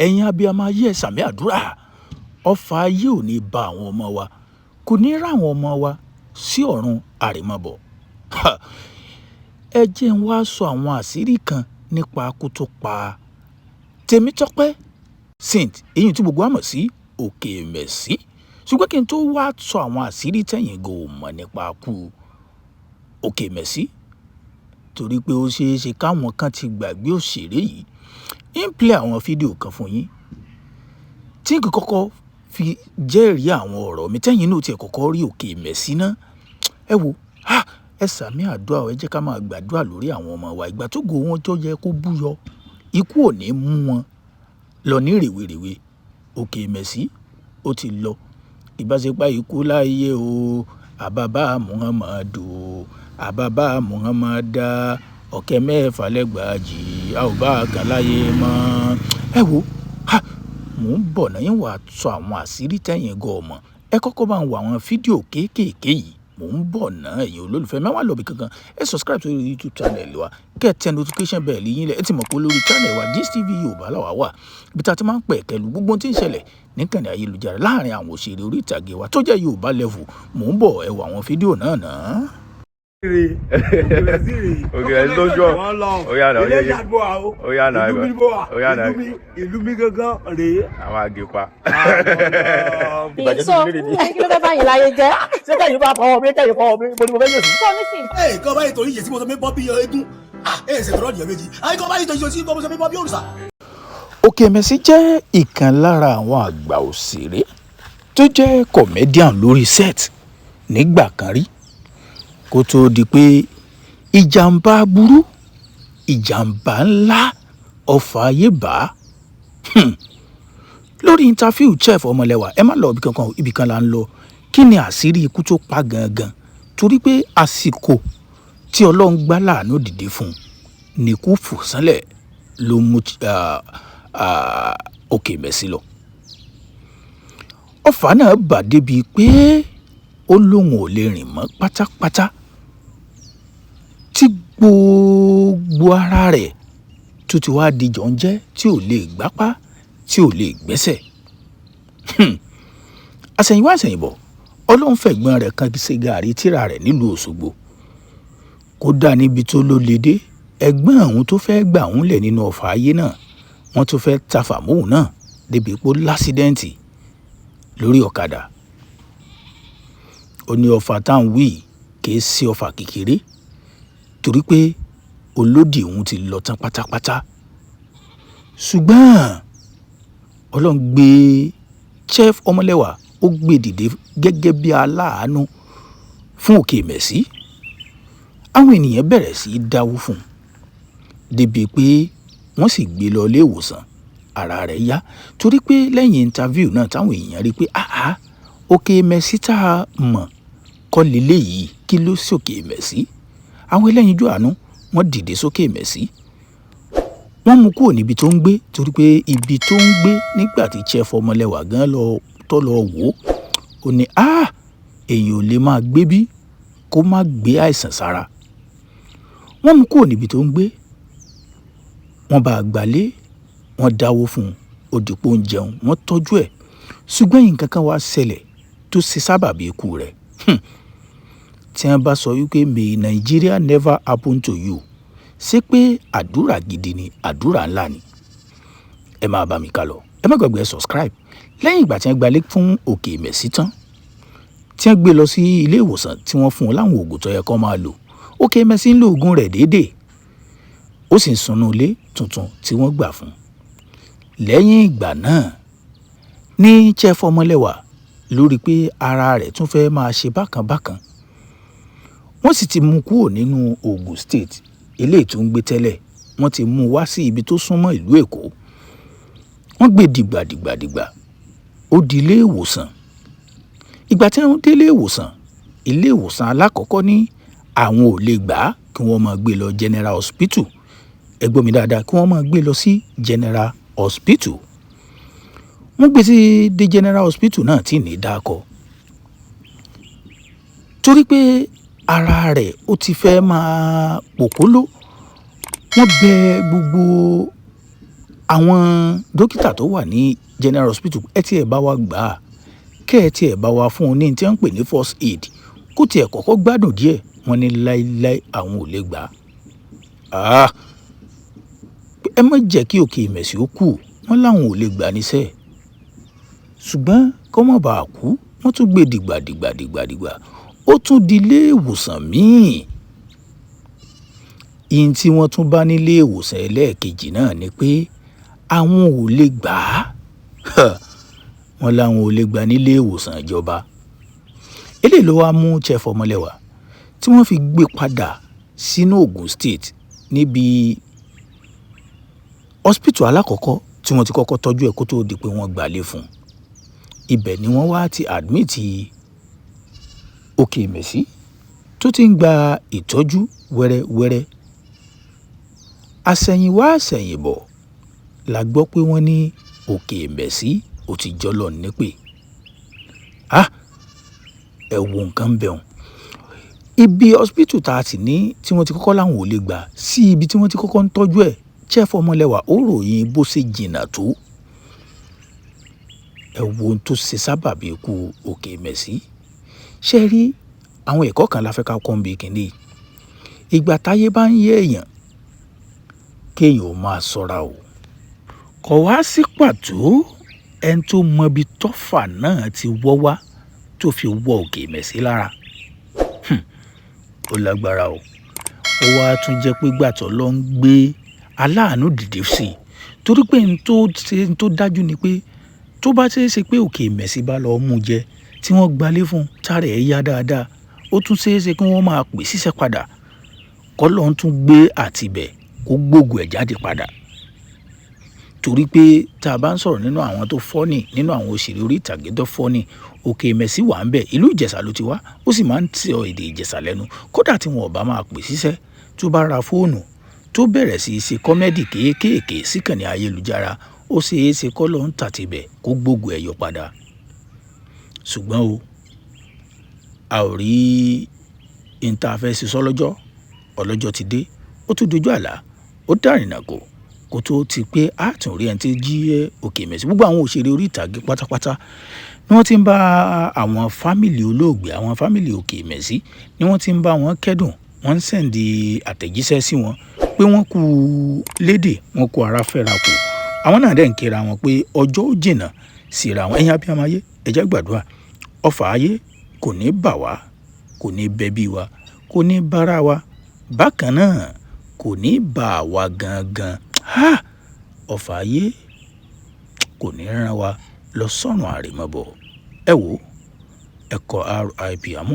Ẹ̀yin abiyamọ ayé, ẹ ṣàmín àdúrà. Ọfà ayé ò ní ba àwọn ọmọ wa, kò ní rá àwọn ọmọ wa sí ọ̀run àrèmábọ̀. Ẹ jẹ́ n wá sọ àwọn àṣírí kan nípa ikú tó pa Tèmítọ́pẹ́ Saint, èyí tí gbogbo wa mọ̀ sí Òkè Mẹ̀sí. Ṣùgbọ́n kí n tó wá sọ àwọn àṣírí tẹ̀yìn gan ò mọ̀ nípa ikú Òkè Mẹ̀sí, torí pé ó ṣeé ṣe káwọn kan ti gbàgbé òṣèré yìí, ń play àwọn fídíò kan fún yín tí n kò kọ́kọ́ fi jẹ́rìí àwọn ọ̀rọ̀ mi, tẹ́yìn náà tiẹ̀ kọ́kọ́ rí Òkè Mẹ̀sí náà. Ẹ wo, ẹ ṣàmín àdúrà, ẹ jẹ́ ká máa gbàdúrà lórí àwọn ọmọ wa. Ìgbà tó go wọn tó yẹ kó búyọ, ikú ò ní mú wọn lọ ní rèwerèwe. Òkè Mẹ̀sí ó ti lọ. Ìbáṣepọ̀ ikú láyé o, àbábá Muhammadu, àbábá Muhammada, ọ̀kẹ́ mẹ́fà lẹ́gbàájì, a ò bá a kan láyé mọ́. Ẹ wo, mò ń bọ̀ náà, yín wàá sọ àwọn àṣírí tẹ̀yìn gan ọmọ. Ẹ kọ́kọ́ bá ń wo àwọn fídíò kéékèèké yìí. Mò ń bọ̀ náà. Ẹ̀yin olólùfẹ́ mẹ́wàá lọ́bì kankan, ẹ subscribe sórí YouTube channel wa, kẹ́ ẹ tẹ notification bell yín lẹ̀. Ẹ ti mọ̀ pé lórí channel wa, Gist TV Yorùbá làwà wà, ibi tá a ti máa ń pẹ̀ kẹlu gbogbo ohun tí ń ṣẹlẹ̀ níkànnì ayélujára láàrin àwọn òṣèré orí ìtàgé wa tó jẹ́ Yorùbá level. Mò ń bọ̀, ẹ wo àwọn fídíò náà náà. Òkè Mẹ̀sí tó ṣọ́. Ó yá náà, ó yá, ó yá náà, ìlú mi bó wa. Ó yá náà. Ìlú mi gangan rèé. Àwọn àgèpà. So kí ló fẹ́ báyìí láyé jẹ́? Ṣé kẹ́yìn bá fọwọ́ mi, kẹ́yìn fọwọ́ mi, mo ní mo fẹ́ yóò sí. So nísìnyí. Ẹ kọ́ báyìí torí yèsí mo sọ mi bọ́ bí eégún, ẹ ṣe tọrọ nìyẹn méjì àyè kọ́ báyìí torí yèsí mo sọ mi bọ́ bí òrìṣà. Òkè Mẹ̀sí jẹ́ ìkan lára àwọn àgbà òṣèré tó jẹ́ comedian lórí set nígbà kan rí, kó tóó di pé ìjàmbá burú, ìjàmbá ńlá, ọfà ayé bá. Lórí interview Chef Ọmọlẹ́wà, ẹ má lọ ibì kankan, ibì kan là ń lọ. Kí ni àṣírí ikú tó pa gangan? Torí pé àsìkò tí Ọlọ́run gbá láàánú dìde fún un ní kú fò sánlẹ̀ ló mú Òkè Mẹ̀sí lọ. Ọfà náà bà débi pé ó lóun ò lè rìn mọ́ pátápátá, tí gbogbo ara rẹ̀ tó ti wá di jọ̀ǹjẹ́, tí ò lè gbápá, tí ò lè gbẹ́sẹ̀. Àsẹ̀yìnwá àsẹ̀yìnbọ̀, Ọlọ́run fẹ̀gbọ́n rẹ̀ kan ṣe gàárì tíra rẹ̀ nílùú Òṣogbo. Kódà níbi tó ló lè dé, ẹ̀gbọ́n òun tó fẹ́ gbà òun lẹ̀ nínú ọfà ayé náà, wọ́n tún fẹ́ tafà móun náà débi pé ó l'accident lórí ọ̀kadà. Ó ní ọfà táwọn wí kì í ṣe ọfà kékeré, torí pé olódì òun ti lọ tán pátápátá. Ṣùgbọ́n Ọlọ́run gbé Chef Ọmọlẹ́wà, ó gbé dìde gẹ́gẹ́ bí aláàánú fún Òkè Mẹ̀sí. Àwọn ènìyàn bẹ̀rẹ̀ sí í dáwó fún un débi pé wọ́n sì gbé lọ ilé ìwòsàn, ara rẹ̀ yá, torí pé lẹ́yìn interview náà táwọn èèyàn rí i pé àá, Òkè Mẹ̀sí tá a mọ̀ kọ́ leléyìí, kí ló sòkè Mẹ̀sí? Àwọn ẹlẹ́yinjú àánú, wọ́n dìde sókè Mẹ̀sí, wọ́n mú kúrò níbi tó ń gbé, torí pé ibi tó ń gbé nígbà tí Chef Ọmọlẹ́wà gan lọ tó lọ wò ó, ó ní a èèyàn ò lè máa gbé bí kó má gbé àìsàn sára. Wọ́n mú kúrò níbi tó ń gbé, wọ́n bá a gbalé, wọ́n dáwó fún un, ó dìpọ̀ ń jẹun, wọ́n tọ́jú ẹ̀. Ṣùgbọ́n nǹkan kan wá ṣẹlẹ̀ tó ṣe sábàbí ikú rẹ̀. Tí wọ́n bá sọ wípé "May Nigeria never happen to you", ṣé pé àdúrà gidi ni, àdúrà ńlá ni. Ẹ máa bá mi ká lọ, ẹ má gbàgbé ẹ subscribe. Lẹ́yìn ìgbà tí wọ́n gbalé fún Òkè Mẹ̀sí tán, tí wọ́n gbé lọ sí ilé ìwòsàn, tí wọ́n fún un láwọn oògùn tó yẹ kó máa lò, Òkè Mẹ̀sí ń lo oògùn rẹ̀ déédéé, ó sì ń sunú ilé tuntun tí wọ́n gbà fún un. Lẹ́yìn ìgbà náà ní Chef Ọmọlẹ́wà lórí pé ara rẹ̀ tún fẹ́ máa ṣe bákan bákan, wọ́n sì ti mú kúrò nínú Ogun State eléyìí tó ń gbé tẹ́lẹ̀, wọ́n ti mú un wá sí ibi tó súnmọ́ ìlú Èkó. Wọ́n gbé dìgbàdìgbàdìgbà, ó di ilé ìwòsàn. Ìgbà tí wọ́n dé ilé ìwòsàn, ilé ìwòsàn alákọ̀ọ́kọ́ ní àwọn ò lè gbà á kí wọ́n máa gbé lọ General Hospital. Ẹ gbọ́ mi dáadáa, kí wọ́n máa gbé lọ sí General Hospital. Wọ́n gbé sí dé General Hospital náà tí ní dákọ̀, torí pé ara rẹ̀ ó ti fẹ́ máa pòkóló. Wọ́n bẹ gbogbo Àwọn dókítà tó wà ní general hospital, ẹ tiẹ̀ bá wa gbà á, kẹ́ ẹ tiẹ̀ bá wa fún un ní tí wọ́n ń pè ní first aid, kó tiẹ̀ kọ́kọ́ gbádùn díẹ̀. Wọ́n ní láéláé, àwọn ò lè gbà á. Ẹ má jẹ́ kí Òkè Ìmẹ̀sì ó kú. Wọ́n láwọn ò lè gbà níṣẹ́, ṣùgbọ́n kó má bàa kú, wọ́n tún gbé dìgbàdìgbàdìgbàdìgbà, ó tún di ilé ìwòsàn míì. Ìyìn tí wọ́n tún bá nílé ìwòsàn ẹlẹ́ẹ̀kejì náà ni pé àwọn ò lè gbà á. Wọ́n láwọn ò lè gbà nílé ìwòsàn ìjọba. Eléyìí ló wá mú Chef Ọmọlẹ́wà tí wọ́n fi gbé padà sínú Ogun State, níbi hospital alákọ̀ọ́kọ́ tí wọ́n ti kọ́kọ́ tọ́jú ẹ̀ kó tóó di pé wọ́n gbalé fún un. Ibẹ̀ ni wọ́n wá ti admit Òkè Ìmẹ̀sí tó ti ń gba ìtọ́jú wẹ́rẹ́wẹ́rẹ́. Àsẹ̀yìnwá àsẹ̀yìnbọ̀ la gbọ́ pé wọ́n ní Òkè Ìmẹ̀sí ó ti jọ́lọ́ nípè. Ah, ẹ wo nǹkan bẹ̀rùn. Ibi hospital tá a ti ní tí wọ́n ti kọ́kọ́ láwọn ò lè gbà sí ibi tí wọ́n ti kọ́kọ́ ń tọ́jú ẹ̀, Chef Ọmọlẹ́wà ó ròyìn bó ṣe jìnnà tó. Ẹ wo ohun tó ṣe sábàbí ikú Òkè Ìmẹ̀sí. Ṣé rí àwọn ẹ̀kọ́ kan la fẹ́ ká kọ́ ń bí kínní? Ìgbà táyé bá ń yé èèyàn, kéèyàn ó máa ṣọ́ra o. Kò wá sí pàtó ẹni tó mọbi tọ́fà náà ti wọ́ wá tó fi wọ Òkè Ìmẹ̀sí lára. Ó lágbára o. Ó wá tún jẹ́ pé gbàtọ́ ló ń gbé aláàánú dìde sí i, torí pé n tó ṣe n tó dájú ni pé tó bá ṣeé ṣe pé Òkè Ìmẹ̀sí bá lọ́ọ́ mú jẹ tí wọ́n gbalé fún un tára ẹ̀ yá dáadáa, ó tún ṣeé ṣe kí wọ́n máa pè síṣẹ́ padà, kọ́ lọ́n tún gbé àtibẹ̀ kó gbógun ẹ̀ jáde padà. Torí pé tá a bá ń sọ̀rọ̀ nínú àwọn tó funny, nínú àwọn òṣèré orí ìtàgé tó funny, Òkè Ìmẹ̀sí wà ń bẹ̀. Ìlú Ìjẹ̀ṣà ló ti wá, ó sì máa ń sọ èdè Ìjẹ̀ṣà lẹ́nu. Kódà tí wọn ò bá máa pè síṣẹ́, tó bá ra fóònù tó bẹ̀rẹ̀ sí í ṣe comedy kéékèèké síkànnì ayélujára, ó ṣeé ṣe kọ́ lọ́n tàtibẹ̀ kó gbógun ẹ̀ yọ padà. Ṣùgbọ́n o, a ò rí n tá a fẹ́ ṣe sọ́lọ́jọ́. Ọlọ́jọ́ ti dé, ó tún dojú àlá, ó dàrìnà kò kó tó ti pé a tún rí ẹni tí jí Òkè Ìmẹ̀sí. Gbogbo àwọn òṣèré orí ìtàgé pátápátá ni wọ́n ti ń bá àwọn family olóògbé, àwọn family Òkè Ìmẹ̀sí, ni wọ́n ti ń bá wọn kẹ́dùn. Wọ́n ń send àtẹ̀jíṣẹ́ sí wọn pé wọ́n kú lédè, wọ́n kú ara fẹ́ra kù. Àwọn náà dẹ̀ ń kíra wọn pé ọjọ́ ó jìnnà síra wọn. Ẹ̀yin abiyamọ ayé, ẹ jẹ́ gbàdúrà, ọfà ayé kò ní bà wá, kò ní bẹbí wa, kò ní bára wa, bákan náà kò ní bà wá gangan. Ha, ọfà ayé kò ní rán wa lọ sọ́run àrèmabọ̀. Ẹ wò, ẹ kọ RIP àmú.